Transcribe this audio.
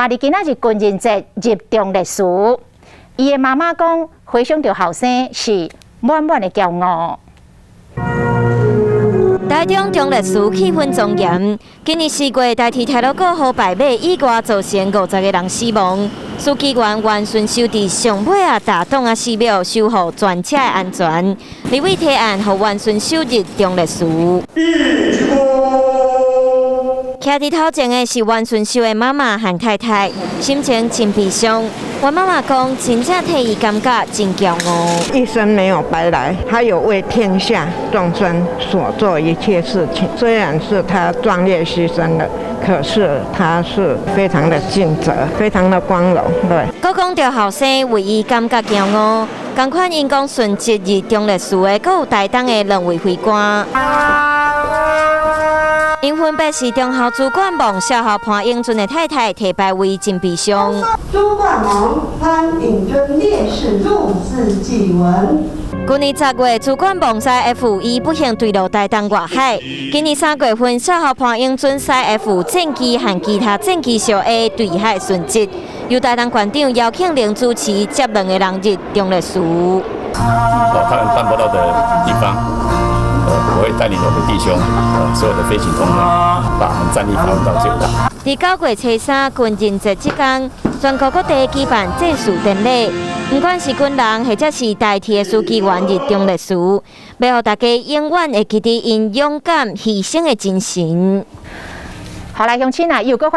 嘛佇今仔日軍人節入忠烈祠。伊的媽媽講，回想著後生是滿滿的驕傲。台中忠烈祠氣氛莊嚴，今年4月台鐵太魯閣號敗馬意外造成50個人死亡。司機員袁順修佇上尾仔踏擋仔4秒，守護全車的安全。立委提案，予袁順修入忠烈祠。徛佇頭前的是袁順修的媽媽和太太，心情真悲傷。袁媽媽講，真正替伊感覺真驕傲。一生沒有白來，他有為天下眾生所做一切事情。雖然是他壯烈犧牲了，可是他是非常的盡責，非常的光榮。對。閣講著後生為伊感覺驕傲，仝款𪜶講殉職入忠烈祠的，閣有台東的兩位飛官。𪜶分別是中校朱冠蒙、少校潘永尊的太太，提牌位真悲傷。朱冠蒙、潘永尊烈士入祀祭文。去年10月，朱冠蒙駛 F-5E 不幸墜落台東外海。今年3月份，少校潘永尊駛 F-5戰機和其他戰機小 A 墜海殉職。由台東縣長姚慶鈴主持，接兩个人入忠烈祠。哦，他們辦不到的地方，我會帶領我的弟兄，所有的飛行同仁，把我們戰力發揮到最大。佇9月初3軍人節這天，全國各地舉辦祭祀典禮，不管是軍人或者是台鐵的司機員入忠烈祠，欲予大家永遠會記得𪜶勇敢犧牲的精神。好來，鄉親啊，又閣。